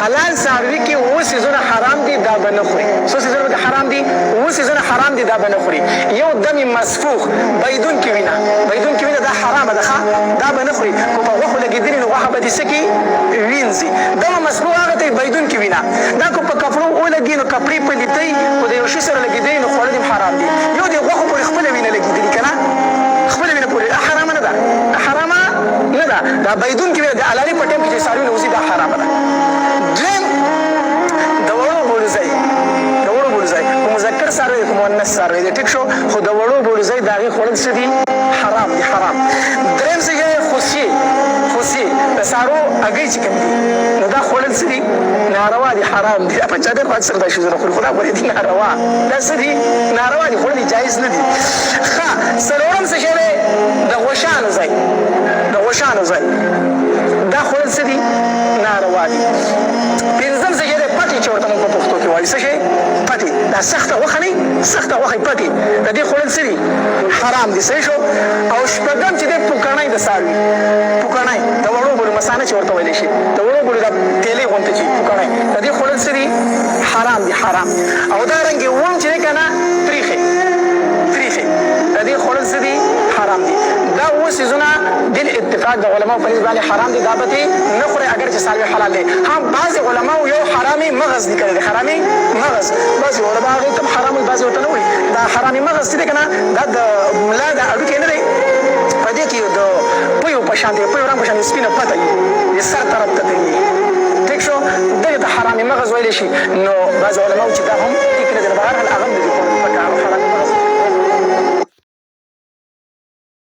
حلال څاروي کې اووه څیزونه حرام دي دا به نه خوري. څو څیزونه پکې حرام دي؟ اووه څیزونه حرام دي دا به نه خوري. یو دم مسفوخ، بهیدونکې وینه، بهیدونکې وینه دا حرامه ده ښه، دا به نه خوري. که په غوښو لګېدلي نو غوښه به دې څه کړي؟ وینځي. دم مسفوخ هغه ته بهیدونکې وینه، دا که په کپړو ولګي نو کپړې پلیتوي، خو د یو شي سره لګېدلي نو خوړل هم حرام دي. یو د غوښو پورې خپله وینه لګېدلي که نه، خپله وینه پورې دا حرامه نه ده، دا حرامه نه ده. دا بهیدونکې وینه د حلالې په ټیم کې چې څاروي نه وځي دا حرامه ده. دویم د وړو بولو ځای، د وړو بولو ځای که مذکر څاروی دی که مؤنث څاروی دی، ټیک شو، خو د وړو بولو ځای د هغې خوړل څه دي؟ حرام دي، حرام. دریم څه شی دی؟ خوسیې، خوسیې د څارو هګۍ چې کوم دي نو دا خوړل څه دي؟ ناروا دي، حرام دي. دا پنجابیان خو اکثر دا شیزونه خوري، خو دا خو دي ناروا، دا څه دي؟ ناروا دي، خوړل یې جایز نه دي. ښه، څلورم څه شی دی؟ د غوښانو ځای، د غوښانو ځای دا خوړل څه دي؟ ناروا دي. پنځم څه شی دی؟ پټې چې ورته موږ په پښتو کې وایو څه شی؟ پټې، دا سخته غوښه نه، سخته غوښه پټې، د دې خوړل څه دي؟ حرام دي. صحیح شو. او شپږم چې دی پوکڼۍ د څاروي، پوکڼۍ د وړو بولو مسانه چې ورته ویلی شي، د وړو بولو دا تیلې غونته چې پوکڼۍ، د دې خوړل څه دي؟ حرام دي، حرام. او دا رنګ اووم چې دی که نه تریخې، تریخې د دې خوړل څه دي؟ حرام دي. دا اووه څیزونه بالاتفاق د علماو په نزد باندې حرام دي، دا به ترې نه خورئ اګر چې څاروی حلال دی. ها بعضې علماو یو حرامي مغز لیکلی دی، حرامي مغز، بعضې علما هغې ته هم حرام وایي، بعضې ورته نه وایي. دا حرامي مغز چې دی که نه دا د ملا د هډوکی نه دی، په دې کې د پویو په شان دی، پویو رنګ په شان دی، سپینه پته وي د سر طرف ته تللي، ټیک شو، دغې ته حرامي مغز ویلی شي. نو بعضې علماو چې دا هم ټیک نه دی، نو بهرحال هغه هم نه دي خوړل پکار.